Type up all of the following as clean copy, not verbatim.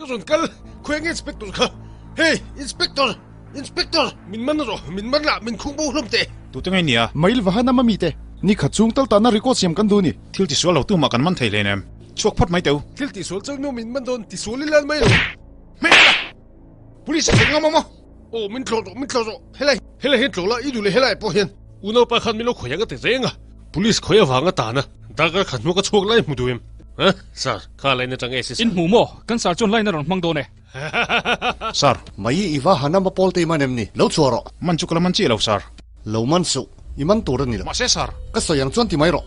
Rawn kal, khawi nge inspector kha? Hey, inspector! Inspector! Min man rawh, min man la, min khung bo hlawm teh. Tute nge nia? Mail va han am ami te, ni khat chung tal tahna record siam kan duh ni. Thil tisual lo tumah kan man thei hlein em? Chhuak phawt mai teh u. Thil tisual chauh nu min man dawn, tisual i lan mai lo. Hmel a! Police a thlen ngam awm a! Aw, min tlawh rawh, min tlawh rawh. Helai, helai hian tlawh la, i duh leh helai pawh hian. Unaupa khan min lo khawi ang a ti reng a, police khawi avanga tan a, darkar khat hnuah ka chhuak lai hmu duh em? Ha? Sir, kha line atang nge si sir? In hmu maw? Kan sir chuan line a rawn hmang dawn e. Sir. Mai i va han ama pawl te i man em ni? Lo chhuah rawh. Man chu ka la man chiah lo sir. Lo man suh, i man tur a ni lo. Mahse sir. Ka sawi ang chuan ti mai rawh.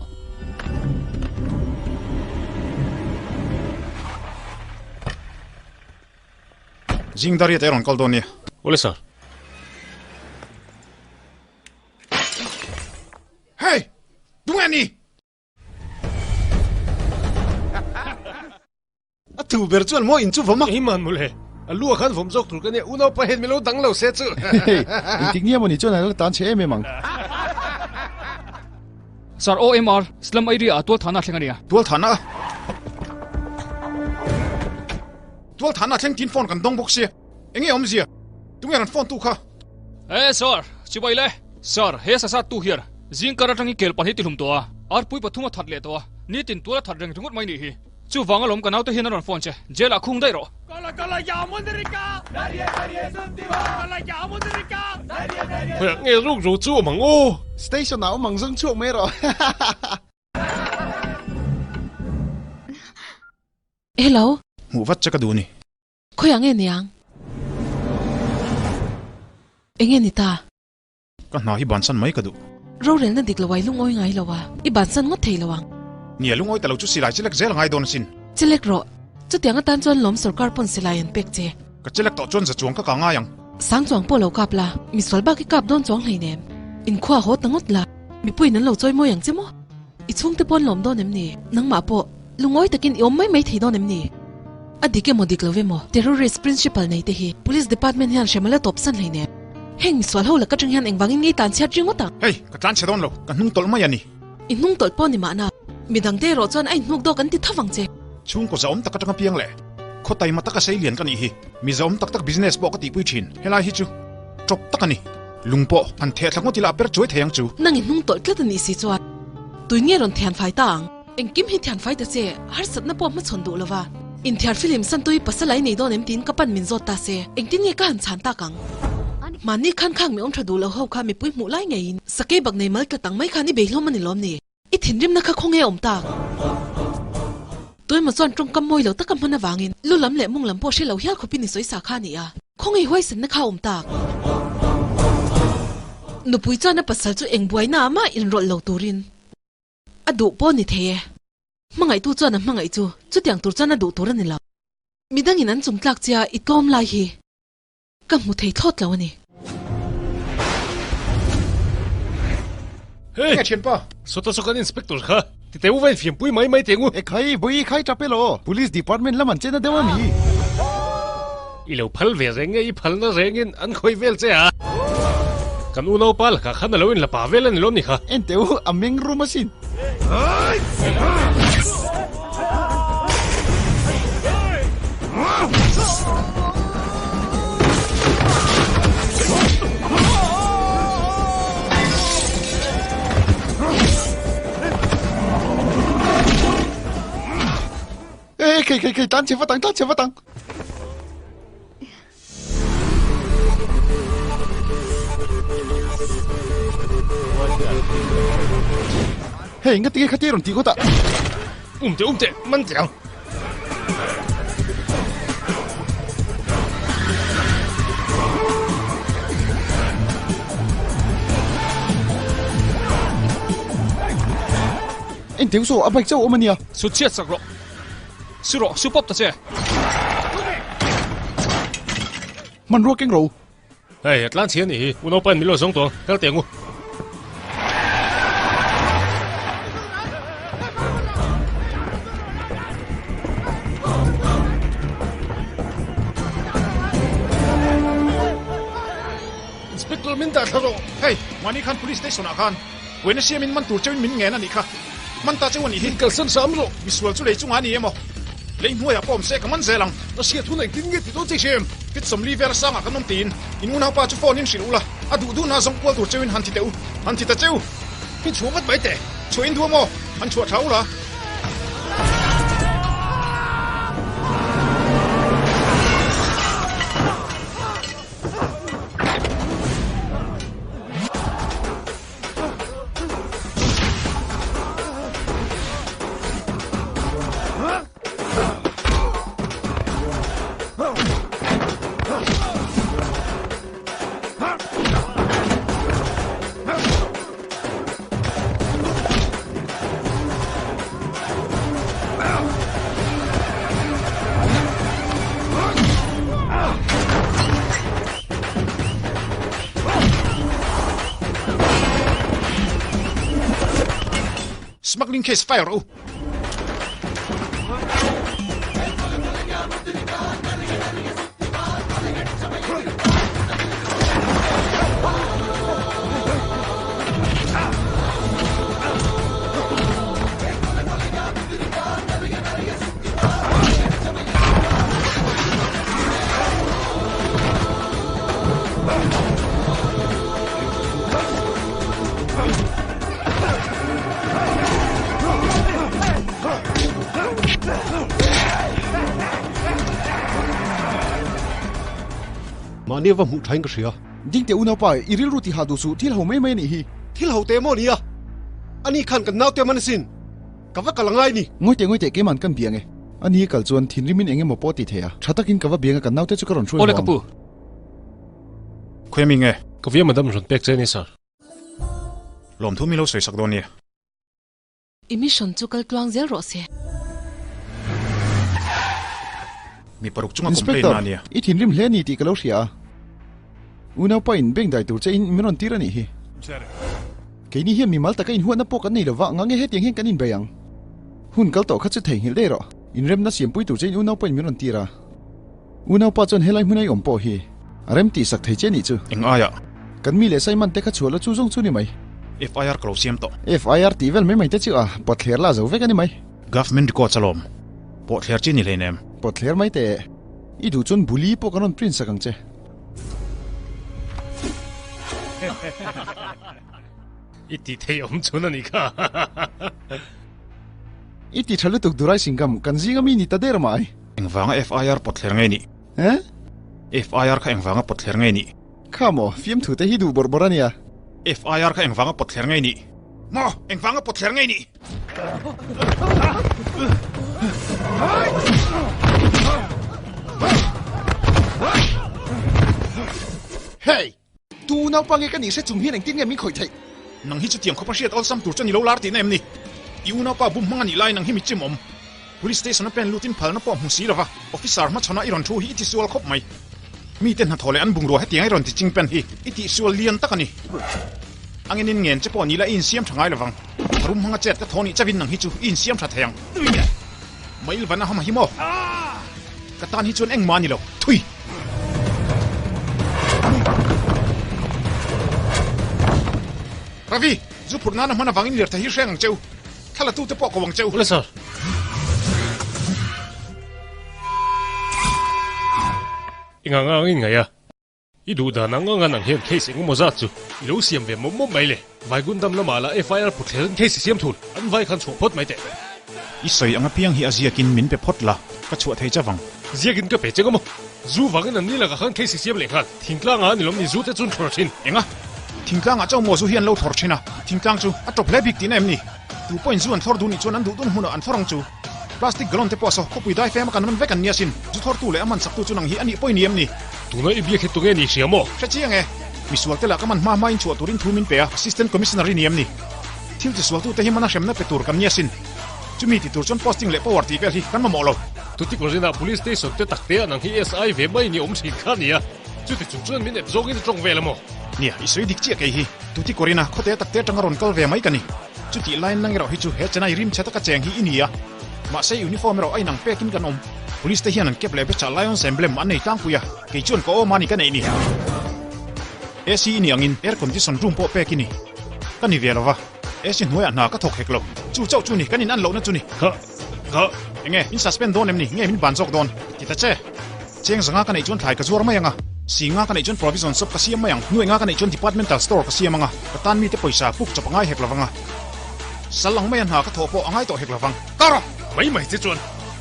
Zing Dariat e rawn kal dawn nia. Awle sir. Hey! Tunge ni? A thu ber chuan maw in chu vawm a? Ei man mawle. A lu ah khan vawm zawk tur ka nia, unaupa hian min lo dang lo se chu. Hey! Engtik nia mawni chuan a la tan chhe em em ang. Sir OMR, Slum area ah tualthahna a thleng a nia. Tualthahna a? Tualthahna a thleng tin phone kan dawng bawk sia. Enge awmzia? Tunge rawn phone tu kha? Eh Sir, chibai le. Sir, he sasat tu hian zingkar atangin kel pahnih ti hlum tawh a, arpui pathum a that leh tawh a, nitin tual a that reng ringawt mai nih hi. Chuvang alawm ka naute hian a rawn phone che, jail ah khung daih rawh. Khawiah nge ruk ro chu awm ang aw? Station ah awm ang zawng chhuak mai rawh. Hello. Hmuh vat che ka duh ni. Khawiah nge niang? Enge ni ta? Ka hna hi bansan mai ka duh. Rorelna dik lo ai lungawi ngai lo a, i bansan ngawt thei lo ang. Nia, lungawi ta lo chu silai chelek zel a ngai dawn asin. Chelek rawh. Chutiang atan chuan lawm sorkar pawn silai an pek che. Ka chelek tawh chuan za chuang ka kah ngai ang. Sang chuang pawh lo kap la, misual bak i kap dawn chuang hleinem. Inkhua haw ta ngawt la, mipuiin an lo chawi mawi ang che maw? I chhungte pawn lawm dawn em ni? Nangmah pawh lungawi takin i awm mai mai thei dawn em ni? A dik emaw dik lo emaw, terrorist principal nei te hi Police Department hian hrem a la tawp san hleinem. Heng misual ho laka tang hian engvangin ngei tlan chhiat ringawt ang? Hei, ka tlan chhe dawn lo, ka hnung tawlh mai a ni. I hnung tawlh pawh ni mahna, midang te erawh chuan a inhnuk dawk an ti tho vang che. Chhungkaw zahawm tak atanga piang leh khaw taima taka sei lian ka nih hi. Mi zahawm tak tak business pawh ka tihpui thin. Helai hi chu tawp tak a ni. Lung pawh han theh thla ngawt ila a per chuai thei ang chu. Nang i hnung tawlh tlat a nih si chuan tui nge rawn thian fai ta ang? Engkim hi thian fai ta che, harsatna pawh hmachhawn duh lova. Inthiar film san tui pasal ai nei dawn em tiin ka pan min zawt ta se, engtin nge ka han chhan tak ang? Mahni khan khang mi awm tha duh lo ho kha mipui hmuh lai ngeiin sakei bak nei mal tla tang mai khan i bei hlawm a ni lawm ni? I thinrimna kha khawnge awm tak? Tuemaw chuan tawngkam mawi lo taka hman avangin lu lam leh mung lam pawh hre lo hial khawpin i sawi sa kha a ni a, khawnge huaisenna kha awm tak? Nupui chuan a pasal chu eng buaina ah mah inrawlh lo turin A duh pawh ni thei e. Hmangaihtu chuan a hmangaih chu chutiang tur chuan a duh tur a ni lo. Midangin an chung tlak chia i tlawm lai hi ka hmu thei thlawt lo a ni. Hey! Enge thianpa? Sawta saw kan inspector kha ti teh u va infiampui mai mai teh ngu. E khai, bawi khai tap elaw? Police department lam an chen a deuh a mi? I lo phal ve reng nge i phalna rengin an khawih vel che a? Kan unaupa lakah khan a lo inla pa vel a ni lawm ni kha? En teh u, a meng rum asin. Ê, khei khei khei, tan chhe vat ang, tan chhe vat ang. Hei, nga tinge khatia rawn tih ngawt ah. Um teh, um teh, man teh ang. En teu saw, a bike chauh awm a nia. Sut chhiat sak rawh. Su rawh, su pawp ta che. Hmanrua keng ro. Hei, a tlan chhi a nih hi. U Naupain min lo zawng tawh ang. Kal teh ang u. Inspector min dah thla rawh. Hei, mahni khan Police Station ah khan Buaina siamin man tur cheuin min ngen a nih kha. Man ta cheu a nih hi. Min kalsan hram rawh. Misual chu lei chungah a ni emaw? Lei hnuaiah pawh awm se ka man zel ang. A hriat hun engtin nge ti dawn che hriam? Fit 40 vel sangah kan awm tiin in unaupa chu phone in hrilh ula, a duh duhna zawng kual tur cheuin han ti teh u, han ti ta cheu. Min chhuah vat mai teh. Chhuah in duh a maw? Han chhuah tha ula. Smuggling case file rawh u. Mahni va hmuh thain ka hria. Dingte unaupa, i rilru tihah duh suh, thil ho mai mai a nih hi. Thil ho te maw nia? Ani khan kan naute man asin. Ka va kal a ngai ni. Ngawite ngawite keiman kan biang e. Ani kal chuan thinrimin eng emaw pawh ti thei a. Tha takin ka va biang a kan naute chu ka rawn hruai Awle ka huam. pu. Khawi mi nge? Ka via madam rawn pek che a ni sir. Lawmthu mi lo sawi sak dawn nia. I mission chu kal tluang zel rawh se. Mi paruk chunga complain Inspector, na nia. i thinrim hle ni tih ka lo hria a. Unaupa in bank dai tur che in min rawn tir a nih hi. Keini hian mimal taka inhuatna pawh kan nei lova, ngange hetiang hian kan inbei ang. Hun kal tawh kha chu theihnghilh daih rawh. Inremna siampui tur che in unaupa in min rawn tir a. Unaupa chuan helai hmun a i awm pawh hi a rem tih sak thei che nih chu. Eng aiah? Kan mi leh Simon te kha chhuah la chu zawng chu ni mai. FIR ka lo siam tawh. FIR tih vel mai mai te chu a pawtthler la zo vek a ni mai. Government records alawm. Pawhthler chi ni hleinem. Pawtthler mai teh. I duh chuan buli pawh kan rawn print sak ang che. I ti thei awm chhun a nih kha. I ti tha lutuk Durai Singham, kan zinga mi ni ta der mai. Engvanga FIR pawtthler nge nih? Eh? FIR kha engvanga pawtthler nge nih? Kha maw, fiamthu te hi duh bawrh bawrh a nia. FIR kha engvanga pawtthler nge nih? Maw, engvanga pawtthler nge nih? Hey! Tu naupang nge ka nih hre chung hian engtin nge min khawih theih? Nang hi chutiang khawpa hriat awlsam tur chu ni lo lar tihna em ni? I unaupa bum hmang a nih lai nang hi mi chim awm. Police station a pen lutin phalna pawh hmu si lova officer hmachhawn a i rawn thu hi i tisual khawp mai. Mite hnathawh leh an bungrua hetiang i rawn ti ching pen hi i tihsual lian tak a ni. A ngenin ngen che pawh ni la i insiam tha ngai lovang. Tharum hmanga chet ka thaw nih chavin nang hi chu i insiam tha thei ang. Mail van a hama hi maw? Ka tan hi chuan engmah a ni lo. Thui! Ravi, zu phurh nana hman avangin lirthei hi hreng ang che u. Thla la tute pawh ko ang che u. Awle sir. Engang ang in ngaih a? I duh dan ang anga nang hian case engemaw zat chu i lo siam ve mawp mawp mai le. Vaigundam lamah lah FIR putthlerin case i siam thul. An vai khan chhuah phawt mai teh. I sawi ang apiang hi a ziakin min pe phawt la, ka chhuah thei cha vang. Ziakin ka pe che ngawm a, zu vangin an ni lakah khan case i siam leh nghal. Thingtlangah a ni lawm ni zu te chu an thlawr thin. Enga? Thingtlangah chauh maw zu hi an lo thlawr thin a? Thingtlang chu a tawp hle bik tihna em ni? Tu pawhin zu an thlawr duh nih chuan an duh dun hmunah an thlawr ang chu. Plastic gallon te pawh saw khawpui dai fema kan man vek an nia sin. Zu thlawrtu leh a man saktu chu nang hi a nih pawi ni em ni? Tuna i biak hi tunge ni hria maw? Hre chiang e. Misual te lah ka man hma hma in chhuah turin thu min pe a, Assistant Commissioner i ni em ni? Thil tisualtu te hi mana hremna pe tur kan nia sin. Chumi ti tur chuan posting leh power tih vel hi kan mamawh lo. Tutikorina Police Station te tak te ah nang hi SI ve mai ni awm thin kha nia. Chuti chung chuan min ep zawngin a tawng vel a maw? Nia, i sawi dik chiah kei hi. Tutikorina khawte tak te atanga rawn kal ve mai ka ni. Chutih laiin nang erawh hi chu he Chennai rim chhe taka cheng hi i ni a. Mahse uniform erawh a inang pekin kan awm. Police te hian an kep leh bechah Lions emblem an nei tlangpui a, kei chuan ka awm a ni ka neih ni. AC i ni angin air condition room pawh pek i ni. Ka ni ve lova, AC hnuaiah hna ka thawk hek lo. Chu chauh chu ni, kan in an lohna chu ni. Kha, kha. Enge, min suspend dawn em ni? Nge min ban zawk dawn? Ti ta che. Cheng zanga ka neih chuan thlai ka zuar mai ang a, singa ka neih chuan provision shop ka siam mai ang, nuai nga ka neih chuan departmental store ka siam ang a, ka tan mite pawisa puk chawp a ngai hek lovang a, sal ang maia hna ka thawh pawh a ngai tawh hek lovang. Kara! Mai mai che chuan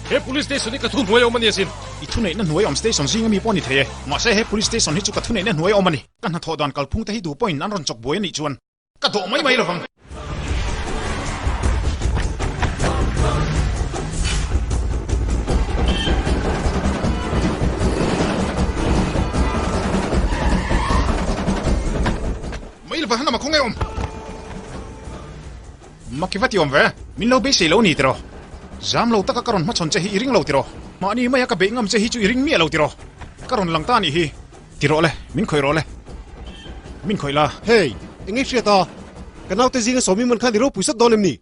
he police station hi ka thu hnuai awm a ni asin. I thuneihna hnuai awm station zinga mi pawh a ni thei e, mahse he police station hi chu ka thuneihna hnuai awm a ni. Ka hnathawh dan kalphung te hi duh pawhin an rawn chawk buai a nih chuan Ka dawh mai mai lovang. Mai lova hna ma khawnge awm. Maki va ti awm ve. Min lo beisei lo ni tiraw. Zam lo taka ka rawn hmachhawn che hi i ring lo tiraw. Mahni maia ka beih ngam che hi chu i ring miah lo tiraw. Ka rawn lang ta nih hi. Ti rawh le, min khawih rawh le. Min khawih la. Hey, eng nge hriat a? Ka naute zinga sawmi man khan i ropui sat dawn em ni?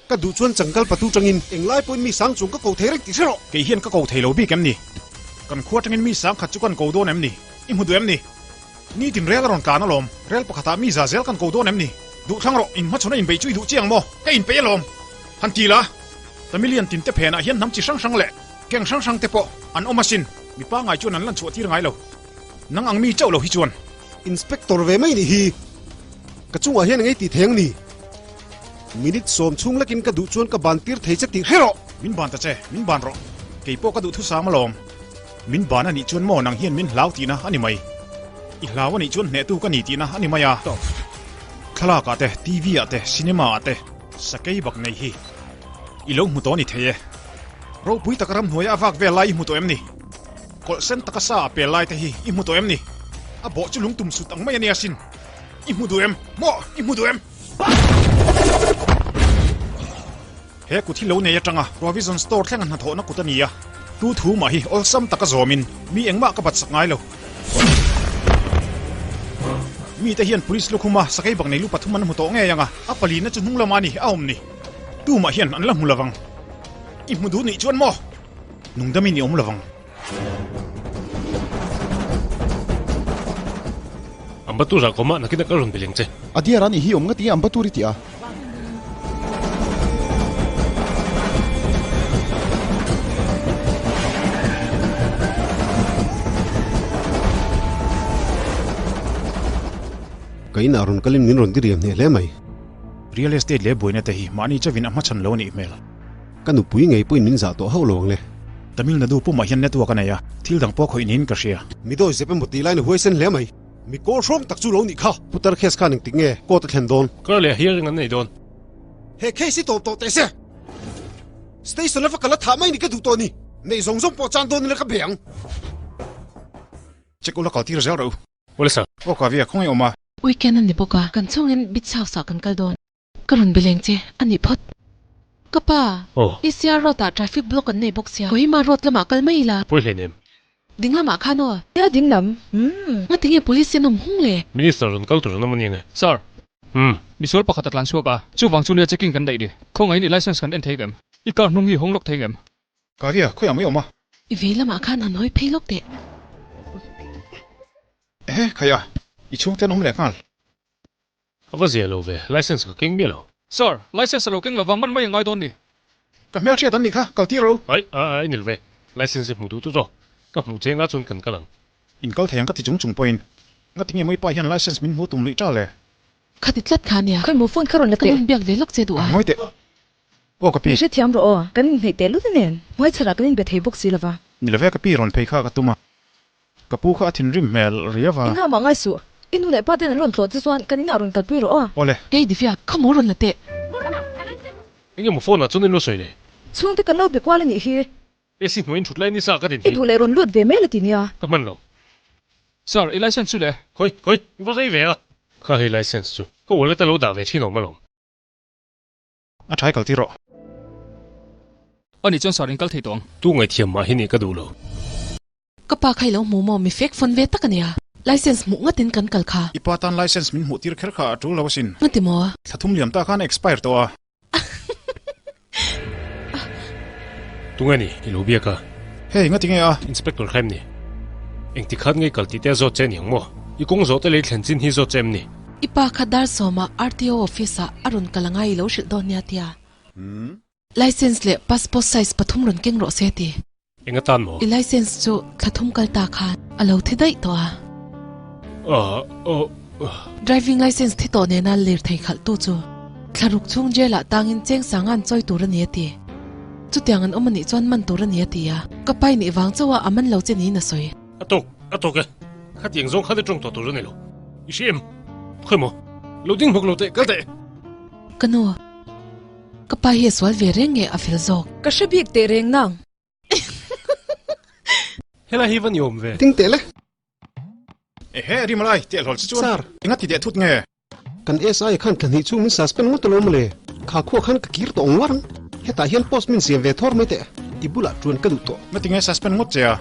Ka duh chuan changkal patu tangin englai pawhin mi sang chung ka ko thei reng tih hre rawh. Kei hian ka ko thei lo bik em ni? Kan khua tangin mi sang khat chu kan ko dawn em ni? I hmu duh em ni? Nitin rel a rawn tlan alawm. Rel pakhatah mi za zel kan ko dawn em ni? Duh thlang rawh, in hmachhawn a inbeih chu i duh chiang maw? Ka inpeih alawm. Han ti la. Tamilian tinte phenah hian hnam chi hrang hrang leh keng hrang hrang te pawh an awm asin. Mi pangngai chuan an lan chhuah tir ngai lo. Nang ang mi chauh lo hi chuan. Inspector ve mai nih hi. Ka chungah hian engei tih thei ang ni? Minute sawm chhung lekin ka duh chuan ka ban tir thei che tih hre rawh! Min ban ta che, min ban rawh. Kei pawh ka duh thusam alawm. Min ban a nih chuan maw nang hian min hlau tihna a ni mai. I hlau a nih chuan hnehtu ka ni tihna a ni mai a. Thlalak ah te, TV ah te, cinema ah te sakei bak nei hi i lo hmu tawh a ni thei e. Ropui taka ramhnuaia a vak vel lai i hmu tawh em ni? Kawlh sen taka sa a pel lai te hi i hmu tawh em ni? A bawh chu lungtum sut ang mai a nia sin. I hmu duh em? Maw? I hmu duh em? He kut hi lo nei atanga Provision Store thlenga hnathawhna kut a ni a, tu thu mah hi awlsam taka zawmin mi engmah ka bat sak ngai lo. Mite hian Police lukhuma sakei bak nei lu pathum an hmu tawh ngei anga, a palina chu hnung lama ni a awm ni. Tumah hian an la hmu lovang. I hmu duh nih chuan maw? Nungdamin i awm lovang. Ambattur ah kawmah nakin a ka rawn beleng che. A diar a nih hi awm ngati Ambattur i ti a. Ka inah rawn kalin min rawn diriam hneh hle mai. Real estate leh buaina te hi mahni chauhin a hmachhan lo a nih hmel. Ka nupui ngei pawhin min zah tawh hauh lo ang le. Tamil Nadu pumah hian network a nei a, thil dang pawh khawih niin ka hria. Mi dawi zep emaw tih laiin a huaisen hle mai. Mi kawl hrawng tak chu lo nih kha. Putar case khan engtik nge court a thlen dawn? Kar leh hearing an nei dawn. He case hi tawp tawh teh se. Station lova ka la thah mai ni ka duh tawh ni. Neih zawng zawng pawh chan dawn ila ka be ang. Check ula kal tir zel rawh u. Awle sir. Aw Kavia, khawngaih awm a. Weekend a ni bawk a, kan chhungin beach house ah kan kal dawn. Ka rawn bileng che a nih phawt. Ka pa, ECR road ah traffic block an nei bawk sia, Kohima road lamah kal mai ila. Pawi hleinem. Ding lamah khan aw. Nia ding lam, umm. Ngati nge police hi an awm hung le? Minister rawn kal tur an awm a ni nge? Sir, Umm. Misual pakhat a tlan chhuak a, chuvang chu nia checking kan daih ni. Khawngaih in i license kan en thei ngem? I car hnung hi hawng lawk thei ngem? Kavia, khawiah mai awm a? I vei lamah khan han hawi phei lawk teh. Ehe, khaia, i chhungte an awm leh nghal. A va zia lo ve, license ka keng miah lo. Sir, license a lo keng lova man mai a ngai dawn ni. Ka hmelhriat an nih kha, kal tir ro. Ai, a a inil ve, license hi hmuh duh tu zawk. Ka hmuh cheng la chuan kan kal ang. In kal thei ang ka ti chung chung pawhin, ngati nge mawi pa hian license min hmuh tum luih ta le? Khati tlat kha ania. Khawi maw phone kha rawn la teh. Ka nun biak ve lawk che duh a. Ngawi teh. Aw ka pi. Hre thiam rawh aw, kan inhneih teh lut nen. Hmaichhanah kan inbe thei bawk si lova. Ni love ka pi rawn phei kha ka tum a. Ka pu kha a thinrim hmel riau a. Engah mah ngai suh. I nu leh pa ten an rawn tlawh che chuan kan inah rawn kalpui rawh aw. Awle. Kei Divya, kha maw rawn la teh. Enge maw phone ah chuan in lo sawi le? Chhungte kan lo be kual a nih hi. AC hnuai in thut lai ni sa ka din hi. I duh leh rawn lut ve mai la ti nia. Ka hman lo. Sir, i license chu le? Khawi, khawi, i va rei ve a. Kha hei license chu. Ka wallet a lo dah ve thin awm alawm. A ṭhai kal tir rawh. Ani chuan sar in kal thei tawh ang. Tu ngaihthiam mah hi nih ka duh lo. Ka pa kha i lo hmu maw? Mi fek fawn ve tak a nia. License hmuh ngatin kan kal kha. I pa tan license min hmuh tir kher kha a ṭul lo asin. Ngati maw? Thla thum liam ta khan a expire tawh a. Tunge ni i lo biak a? Hei ngati nge a? Inspector kha em ni? Engti khat ngei kal tih te a zawt che a ni ang maw? I kawng zawh te lei thlen chin hi zawt che em ni? I pa kha dar sawmah RTO office ah a rawn kal angai i lo hrilh dawn nia tia. License leh passport size pathum rawn keng rawh se ti. Eng atan maw? I license chu thla thum kal ta khan a lo thi daih tawh a. Driving license thi tawh nena lirthei khalhtu chu thla ruk chhung jail ah tangin cheng sanga an chawi tur a ni a ti. Chutiang an awm a nih chuan man tur a ni a ti a. Ka pai nih vang chauh a a man lo che niin a sawi. A tawk, a tawk e. Khatiang zawng khan i tawng tawh tur a ni lo. I hria em? Khawi maw? Lo ding hmawk lo teh, kal teh! Ka nu. Ka pa hi a sual ve reng nge a fel zawk? Ka hre bik teh reng nang. Helai hi va ni awm ve. Ding teh le. Ehe, Rimalai, teh hlawl che chuan. Sir. Enga ti deh thut nge? Kan SI khan thla hnih chhung min suspend ngawt alawm le. Kha khua khan ka kir tawh ang war ang. Hetah hian post min siam ve thawr mai teh. I bulah tuan ka duh tawh. Nga ti nge suspend ngawt che a?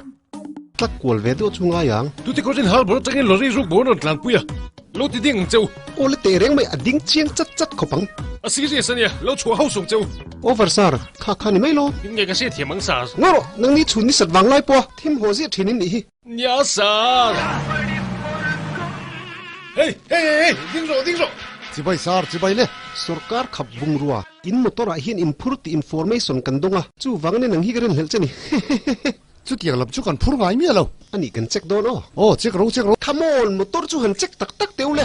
Tlak kual ve deuh chu ngai ang. Tute kawtin hal bawr atangin lorry ruk bawr rawn tlanpui a, lo ti ding ang che u. Aw le teh reng mai a ding chiang chat chat khawp ang. A serious a nia, lo chhuah ho sung che u. Over sir, kha kha ni mai lo. In nge ka hriat thiam ang sir. Ngaw rawh, nang ni chhun ni sat vang lai pawha thim haw ziah thin in nih hi. Nia sir. Hey, hey, hey, hey, ding rawh, ding rawh. Chibai sir, chibai le. Sorkar khap bungrua, in motor ah hian in phur tih information kan dawng a, chuvang ania nang hi ka rinhlelh che ni. Hehehehe. Chutiang lam chu kan phur ngai miah lo. A nih kan check dawn aw. Aw, check ro, check ro. Come on, motor chu han check tak tak teh u le.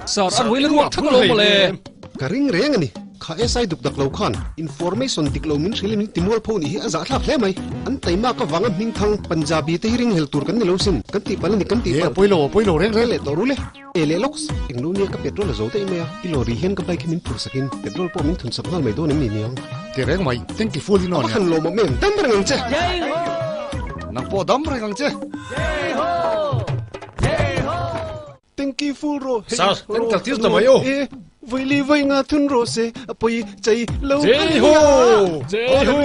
Sir, a ruai la ruak thak lo maw le. Ka ring reng a ni. Kha SI duk dak lo khan information dik lo min hrilh in min ti mual pho nih hi a zahthlak hle mai. An taima ka vanga hming thang Punjabi te hi ring hel tur kan ni lo sin. Kan tih palh a ni, kan tih palh. E, a pawi lo, a pawi lo reng reng. Leh tawh ru le. E leh lawks, eng lo nia ka petrol a zo daih mai a, i lorry hian ka bike hi min phur sakin petrol pawh min thun sak nghal mai dawn em ni niang? Ti reng mai, thank you full in aw nia. A va han lawmawm em, dam reng ang che! Nang pawh dam reng ang che! Thank you full rawh hei Sir, kan kal tir ta mai aw. E, vawi li vawi nga thun rawh se, a pawi chei lo. Jai ho! Jai ho!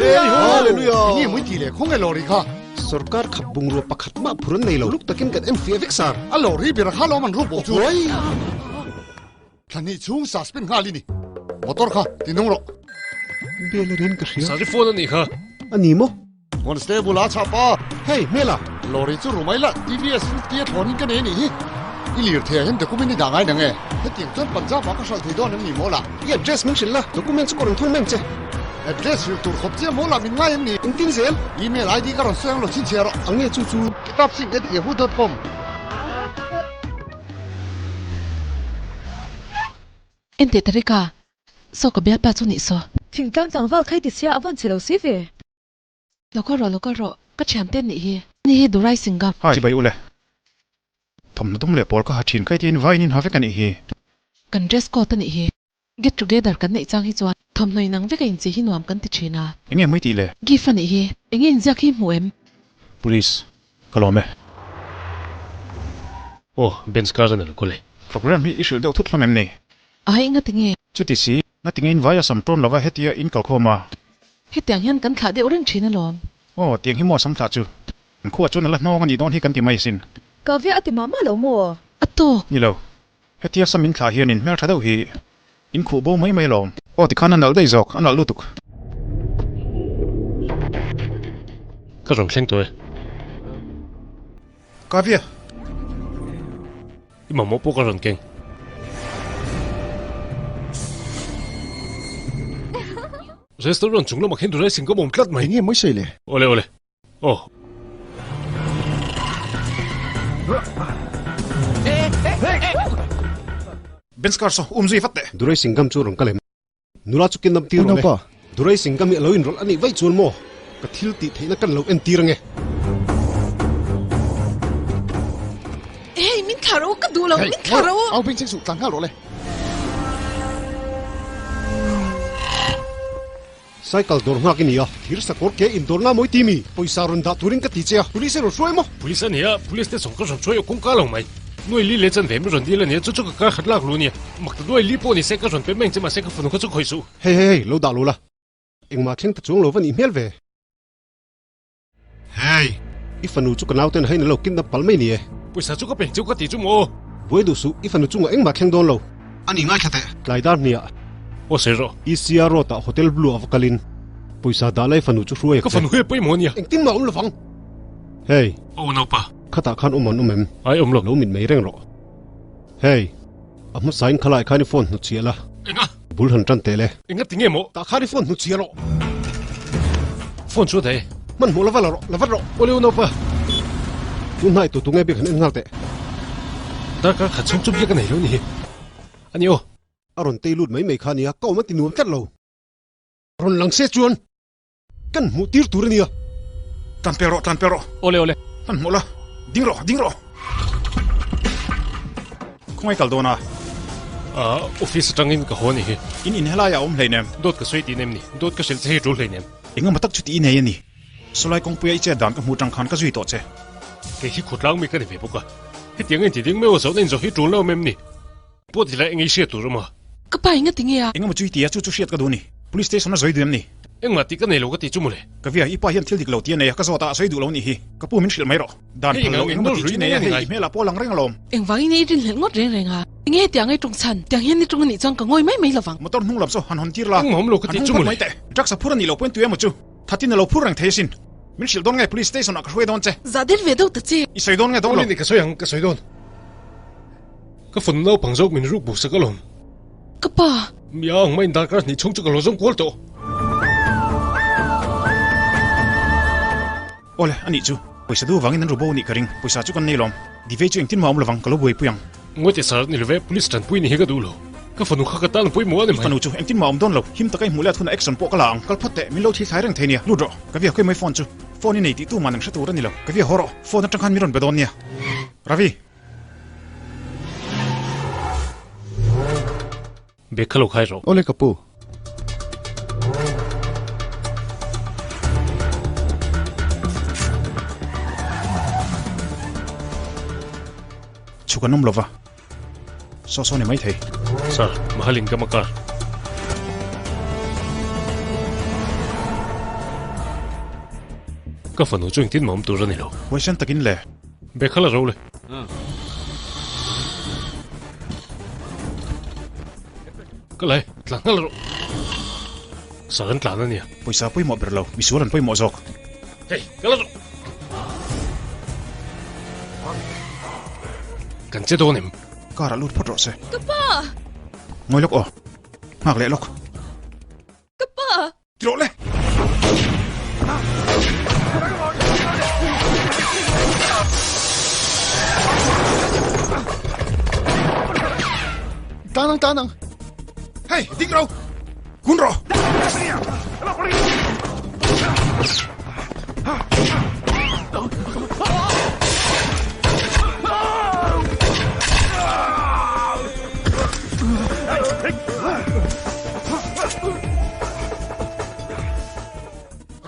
Jai ho! Hallelujah! Enge mui ti leh khawnge lorry kha? Sorkar khap bungrua pakhat mah phur an nei lo. Luk takin kan en fiah vek sar. A lo ri ber kha lawm an ruk bawk chu. Huai! Thla hnih chhung suspend nghal i ni. Motor kha ti nung rawh. Bel a rin ka hria. Sari phone a nih kha. A ni maw? Constable a chhah pa. Hey, hmela! Lorry chu ru mai la, TVS 50 a thlawn in ka nei a nih hi. I lir thei ah hian document i dah ngai nang e. Hetiang chuan Punjab ah ka hralh thei dawn em ni maw lah? I address min hrilh la, document chu ka rawn thung mai ang che. Address hrilh tur khawp chiah maw lah min ngai em ni? Engtin zel? Email ID ka rawn sawi ang lo chhinchhiah rawh. Ang nge chu chu? Kitabsingh at yahoo dot com. Enteh Tarika, saw ka bialpa chu nih saw. Thingtlang tlangval khai ti sia a van che lo si ve. Lo kal rawh, lo kal rawh, ka thiante nih hi. Ni hi Durai Singam. Hi, chibai ule. Thawmhnaw dum leh pawl ka ha thin kai tiin vaiin in ha vek a nih hi. Kan dress code a nih hi. Get together kan neih chang hi chuan thawmhnaw inang vek a inchei hi nuam kan ti thin a. Enge mai tih le? Gift a nih hi. Enge inziak hi hmuh em? Police, ka lawm e. Aw, Benz car a nalh kual e. Program hi i hrilh deuh thut hlawm em ni? Ai, ngati nge? Chuti si, ngati nge in vai a sam tawn lova hetia in kalkhawm a? Hetiang hian kan thlah deuh reng thin alawm. Aw, tiang hi maw sam thlah chu? An khuah chuan a la hnawng a nih dawn hi kan ti mai asin. Ka viah a ti mah mah lo maw? A tawk! Ni lo. Hetia sam in thlah hian in hmeltha deuh hi in khuh bo mai mai alawm. Aw tikhan a nalh daih zawk, a nalh lutuk. Ka rawn thleng tawh e. Kavya! I mamawh pawh ka rawn keng. Restaurant chung lamah khin dressing ka awm tlat mai. Enge mawi sawi le? Awle awle. Aw. Benz car saw um zui vat teh. Durai Singham chu rawn kal em? Nula chu kidnap tir rawh le. Durai Singham hi a lo inrawlh a nih vaih chuan maw ka thil tih theihna kan lo entir ange. Hey, min thlah rawh u, ka duh lo, min thlah rawh u. Au beng cheng suh, tlan nghal rawh le. Cycle dawr nghak i ni a, thir sakawr ke indawrna mawi ti mi, pawisa rawn dah turin ka ti che a, police a rawn hruai maw? Police a nia, police te zawng ka rawn hruai aw kawngka lo mai. Nuai li leh chan ve mi rawn dil a nia, chu chu ka kar khat lak lu nia. Mak ta nuai li pawh ni se ka rawn pe meng che mahse ka fanu kha chu khawih suh. Hei hei hei, lo dah lo la, engmah thleng ta chuang lo va nih hmel ve. Hei, i fanu chu ka nauten hain a lo kidnap palh mai ni e. Pawisa chu ka peng cheu ka ti chu maw? Buai duh suh, i fanu chungah engmah thleng dawn lo. A ni ngaithla teh. Tlai dar hniah. Aw sawi rawh. ECR Road ah Hotel Blue ah va kalin pawisa dah lai fanu chu hruai a che. Ka fanu hi a pawimawh ania. Engtin mah awm lovang. Hei. Aw naupa. Khatah khan awm an awm em? Ai awm lo. Lo mit mai reng rawh. Hei, a hmasain khalai khan i phone hnutchhiah la. Enga? Bul han tan teh le. Enga ti nge maw? Tah khan i phone hnu chhia rawh. Phone chu a daih e. Hmanhmawh lova la rawh, la vat rawh. Awle unaupa. Tun hnai tu tu nge bik han en nghal teh. Darkar khat chhung chu biak a nei lo ni hi. A ni aw. A rawn tei lut mai mai kha nia, ka awm a ti nuam tlat lo. Rawn lang se chuan kan hmuh tir tur a nia. Tlan pel rawh, tlan pel rawh. Awle awle. Hmanhmawh la, ding rawh, ding rawh. Khawngaih kal dawn a? Ahh, office atangin ka haw a nih hi. In in helai ah a awm hleinem. Dawt ka sawi tih nem ni, dawt ka hrilh che hi tul hleinem. Engemaw tak chu tih i nei a ni. Sawlai kawngpuia i chet dan ka hmuh tang khan ka zui tawh che. Kei hi khutlang mi ka ni ve bawk a, hetiang inti ding meuh a zawhna inzawh hi tul lo em ni? Pawh ti lai engei hriat tur awm a. Ka pa enga ti nge a? Engemaw chu i ti a, chu chu hriat ka duh ni. Police station a sawi duh em ni? Engmah tih ka nei lo ka ti chu mawle. Ka via, i pa hian thil dik lo ti a nei a, ka zawt a, a sawi duh lo nih hi. Ka pu min hrilh mai rawh. Dan Hei phal engang lo engemaw engnaw tih chu rui i nei nei a, a ni hei ngai. i hmelah pawh a lang reng alawm. Engvangin i rinhlelh ngawt reng reng a? Enge hetiang ai tawng chhan? Tiang hian i tawng a nih chuan ka ngawi mai mai lovang. Motor hnung lam saw han hawn tir la. Engmah awm lo ka Han ti hung chu phawt mawle. mai teh. Drugs a phur a nih loh pawhin tu emaw chu thatin a lo phur reng thei asin. Min hrilh dawn nge police station ah ka hruai dawn che. Zah der ve deuh ta che. I sawi dawn nge dawn lo. Awle ni ka sawi ang, ka sawi dawn. Ka fanu naupang zawk min ruk buk sak alawm. Ka pa! Mi a ang maiin darkar hnih chhung chu ka lo zawng kual tawh. Awle, anih chu. Pawisa duh vangin an ru bo anih ka ring. Pawisa chu kan nei lawm. Divei chu engtin mah awm lovang, ka lo buaipui ang. Ngawite sar ni love, police tanpui ni hi ka duh lo. Ka fanu kha ka tan pawimawh a ni I mai. fanu chu engtin mah awm dawn lo. Him taka i hmuh let hunah action pawh ka la ang. Kal phawt teh, min lo thil thlai reng thei nia. Lut rawh. Ka via khawi mai phone chu. Phone i nei tih tu man ang hre tur a ni lo. Ka via haw rawh. Phone atang khan min rawn be dawn nia. Ravi. Bag kha lo khai rawh. Awle ka pu. Chhuk an awm lova. Saw saw ni mai thei. Sir, Mahalin ka makar. Ka fanu chu engtin mah awm tur a ni lo. Huaisen takin le. Bag kha la ro le. Ka lai, tlan nghal rawh. Sir an tlan a nia. Pawisa pawimawh ber lo, misual an pawimawh zawk. Hei, ka la rawh. Kan che dawn em? Car ah lut phawt rawh se. Ka pa! Ngawi lawk aw. Nghak leh lawk. Ka pa! Ti rawh le! Tan ang, tan ang. Hei, ding ro! Kun rawh!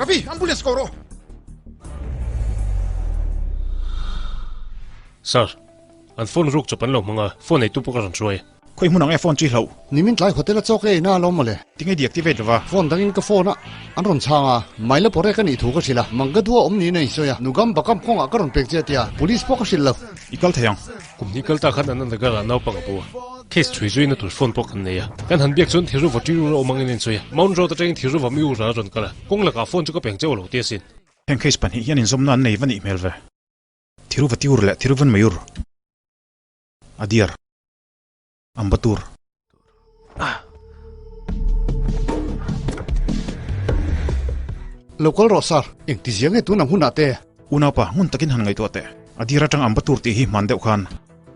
Ravi, ambulance ko rawh! Sir, an phone ruk chawp an lo hmang a, phone eitu pawh ka rawn hruai. Khawi hmun ang e phone chu i hlauh? Nimin tlai hotel a chawk e ina alawm mawle. Tinge deactivate lova? Phone dangin ka phone a, an rawn chhang a, Mylapore ka nih thu ka hrilh a, Mangadua awm niin a insawi a, Nugam Bakam kawngah ka rawn pek che a tia, Police pawh ka hrilh lo. I kal thei ang. Kum hnih kal ta khan Anandnagar ah naupang a bo a, case chhui zuina tur phone pawh kan nei a, kan han biak chuan Thiruva Tirur a awm angin a insawi a, Mount Road atangin Thiruva Miura a rawn kal a, kawng lakah phone chu ka peng cheu lo ti asin. Heng case pahnih hian inzawmna an nei va nih hmel ve. Thiruva Tiur leh Thiruvan Mayur. Adiar. Ambattur. Lo kal rawh sir, engti zia nge tun ang hunah te? Unaupa, ngun takin han ngaihtuah teh. Adiar atang Ambattur tih hi hman deuh khan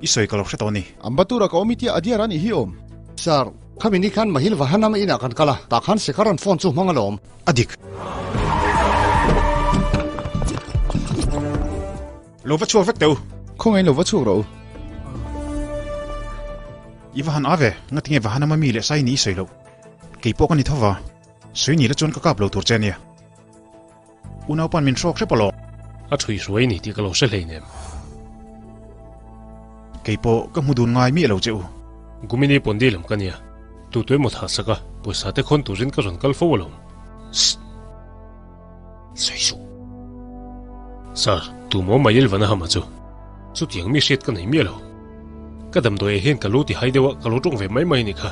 i sawi ka lo hre tawh a ni. Ambattur a ka awm i tia Adiar a nih hi awm. Sir, khami ni khan Mahil Vahanam inah kan kal a, tah khan Sekharan phone chu hmang alawm. A dik. Lo va chhuak vek teh u. Khawngaih lo va chhuak rawh u. I va han a ve, ngatinge va han ama mi leh sai ni i sawi loh. Kei pawh ka ni tho va, sawi ni la chuan ka kap lo tur che ania. Unaupa'n min hrawk hrep alawm. A thui hruai ni tih ka lo hre hleinem. Kei pawh ka hmu dun ngai miah lo che u. Gumini Pondi lam ka nia, tu tu emaw thah sak a, pawisa te khawn turin ka rawn kal fo alawm. Sst. Sawi suh. Sir, tu maw Mayil Vanahama chu? Chutiang mi hriat ka nei miah lo. Ka damdawi ah hian ka lu ti hai deuh a, ka lo tawng ve mai mai a nih kha.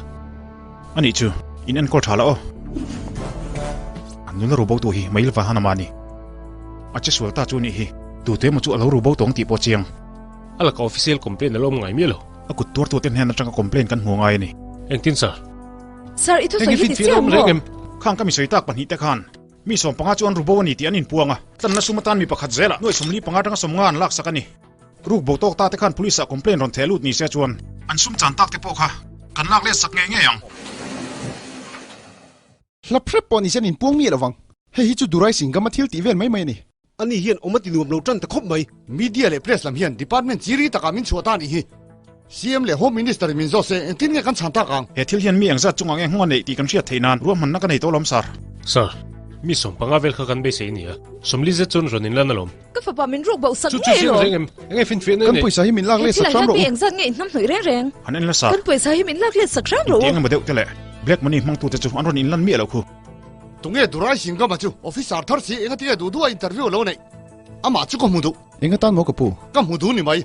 Anih chu, in enkawl tha la aw. Nula rubo tu hi Mayil Vahanama a ni. A che sual ta chu anih hi. Tute emaw chu a lo rubo tawng tih pawh chiang. A laka official complaint a lo awm ngai miah lo. A kut tuartute hnen atanga complaint kan hmu ngai a ni. Engtin sir? Sir, i thusawi hi ti chiah ang maw? Khang ka mi sawi tak pahnihte khan mi sawmpanga chu an ru bo a ni tih an inpuang a, tlanna sum atan mi pakhat zelah nuai sawmli panga atanga sawmnga an laksak a ni. Ruk bo tawk ta te khan police ah complaint rawn theh lut ni se chuan an sum chan tak te pawh kha kan lak let sak ngei ngei ang. Hlap hrep pawh ni se an inpuang miah lovang. Hei hi chu Durai Singham a thil tih vel mai mai a ni. Ani hian awm a ti nuam lo tan ta khawp mai. Media leh press lam hian department chiri takah min chhuah ta a nih hi. CM leh Home Minister in min zawt se engtin nge kan chhan tak ang? He thil hian mi engzat chungah nge nghawng a neih tih kan hriat theih nan ruahmanna ka nei tawh lawm sir. Sir, mi sawmpanga vel kha kan beisei a ni a, sawmli zet chuan rawn inlan alawm. Ka fapa min ruk bauh sak Chu chu ngei chiang lo. reng em? Enge finfiahna Kan i neih? pawisa hi min lak He let sak thilah hram hian rawh mi u. engzat nge in hnamhnawih reng reng? Han en la sir. Kan pawisa hi min lak let sak hram rawh u. Inti engemaw deuh te leh black money hmangtute chu an rawn inlan miah lo khu. Tunge Durai Singama chu officer thar si enga tinge duh duh a interview lo neih? Amah chu ka hmu duh. Enga tan maw ka pu? Ka hmu duh ni mai.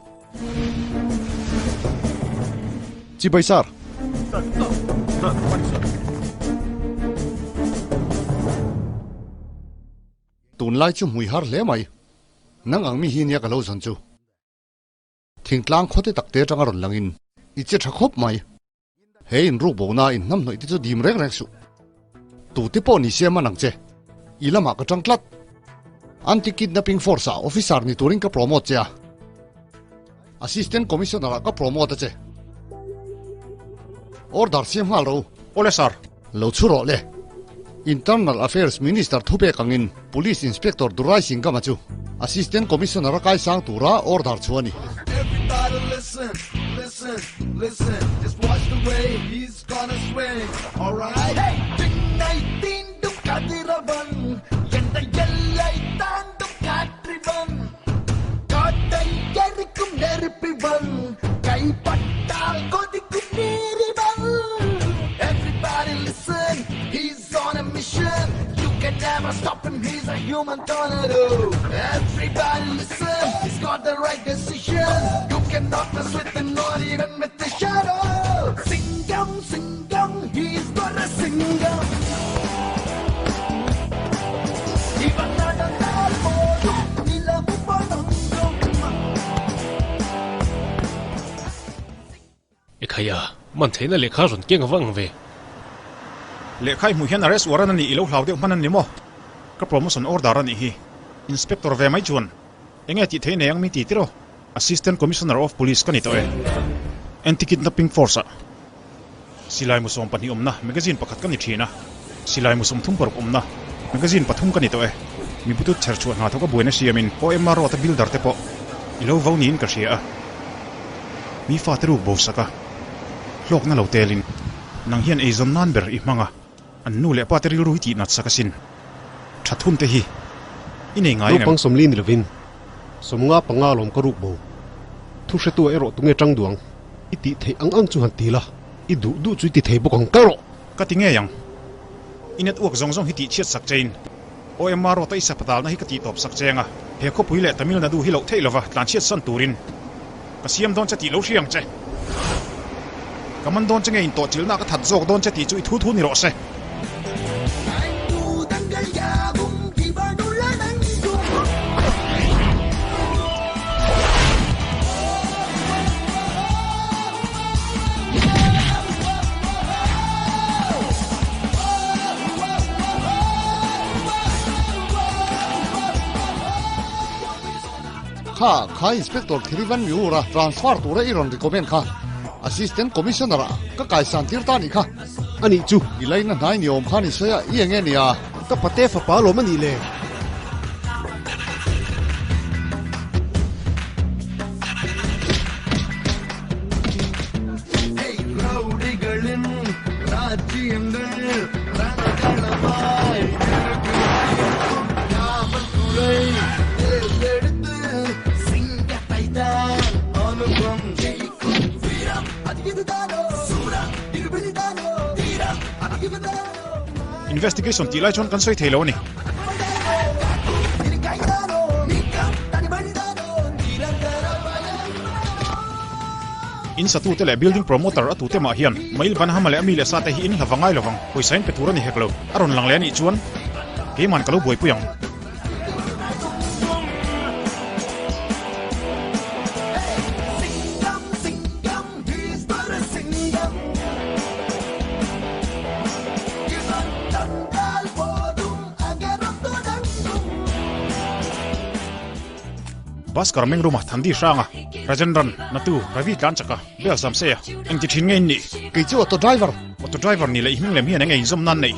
Chibai sir. Tunlai chu hmui har hle mai. Nang ang mi hi nia ka lo zawn chu. Thingtlang khawte takte atanga rawn langin i che tha khawp mai. He inruk bona inhnamhnawih te chu dim reng reng suh. Tute pawh ni se man ang che. I lamah ka tang tlat. Anti-kidnapping force ah officer ni turin ka promote che a. Assistant Commissioner ah ka promote a che. Order siam nghal ro. Awle sir. Lo chhu rawh le. Internal Affairs Minister thupek angin Police Inspector Durai Singhama chu Assistant Commissioner a kaisang tura order chu a ni. Ekhaya, man theihna lehkha rawn keng ava ang ve. Lehkha i hmuh hian arrest warrant a nih i lo hlau deuh hman a ni maw? Ka promotion order a nih hi. Inspector ve mai chuan enge tih theih nei ang min ti tiraw? Assistant Commissioner of Police ka ni tawh e. Anti-Kidnapping Force ah Silai musawm pahnih awmna magazine pakhat ka ni thin a, silai musawm thum paruk awmna magazine pathum ka ni tawh e. Mi butut chher chhuah hna thawk a buaina siamin OMR Road a builder te pawh i lo vo niin ka hria a. Mi fate ruk bo sak a, hlawkna lo telin nang hian eizawn nan ber i hmang a, an nu leh pa te rilru hi tih nat sak asin. That hun te hi i nei ngai engem? Naupang sawmli ni lovin sawmnga panga lawm ka ruk bo. Thu hretu ah erawh tunge tang duh ang? I tih theih ang ang chu han ti la, i duh duh chu i ti thei bawk ang kal rawh! Ka ti ngei ang. I network zawng zawng hi tih chhiat sak chein OMR rawta i sapatalna hi ka tih tawp sak cheng a, he khawpui leh Tamil Nadu hi loh theih lova tlanchhiat san turin ka siam dawn che tih lo hria ang che. Ka man dawn che nge intawhchilhna ka that zawk dawn che tih chu i thu thu ni rawh se. Kha kha Inspector Thirivan Miura transfer tura i rawn recommend kha Assistant Commissioner ah ka kaisan tir ta nih kha. A nih chu. I laina hnai ni awm khan i sawi a, i eng nge nia? Ka pate fapa lawm a nih le. Investigation tih lai chuan kan sawi thei lo a ni. In satute leh building promoter a tute mah hian Mail Vanhama leh a mi leh sate hi in hla va ngai lovang, pawisa in pe tur a ni hek lo. A rawn lang leh a nih chuan keiman ka lo buaipui ang. Bhaskar Mengruma, Thandi Hranga, Rajendran, Natu, Ravi Tlanchaka, Bel Zamseia, engti thin nge in nih? Kei chu auto driver. Auto driver ni leh i hming lem hian eng nge inzawm nan neih?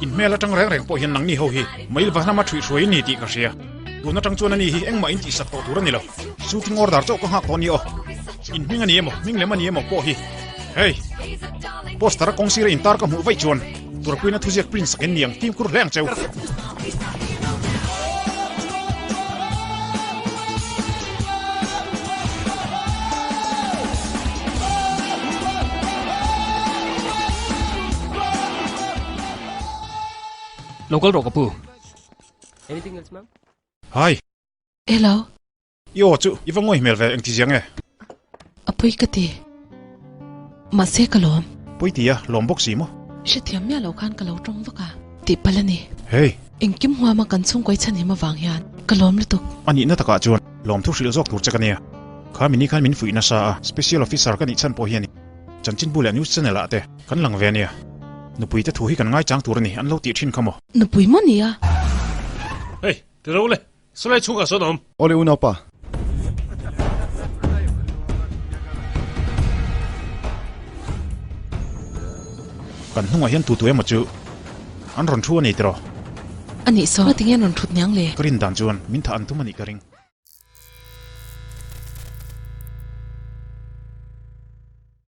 In hmel atang reng reng pawh hian nangni ho hi mail va hnama ṭhuih hruai in ni tih ka hria. Tun atang chuan ani hi engmah in tihsak tawh tur a ni lo. Shooting order chauh ka nghak tawh a ni aw. In hming a ni emaw, hming lem a ni emaw pawh hi. Hey! Poster a kawng sira intar ka hmuh vaih chuan Turpuina thuziak print sak in ni ang fimkhur hle ang cheu. Lo kal rawh ka pu. Hi. Hello. I aw chu i va ngawi hmel ve engti zia nge? A pawi ka ti. Mahse ka lawm. Pawi ti a, lawm bawk si maw? Hrethiam miah lo khan ka lo tawng vak a, tih palh a ni. Hey! Engkim huama kan chhungkawi chhan him avang hian ka lawm lutuk. A nihna takah chuan lawmthu hrilh zawk tur che ka nia. Kha mini khan min fuih nasa a, Special Officer ka nih chhan pawh hi a ni. Chanchinbu leh News Channel ah te kan lang ve a nia. Nupui te thu hi kan ngaichang tur a ni, an lo tih thin kha maw? Nupui maw nia? Hey! Ti ro le! Sawlai chhungah sawn a awm. Awle unaupa. Kan hnungah hian tutu emaw chu an rawn thu a ni tiraw? A nih saw, ngatinge an rawn thut niang le? Ka rin dan chuan min thah an tum a nih ka ring.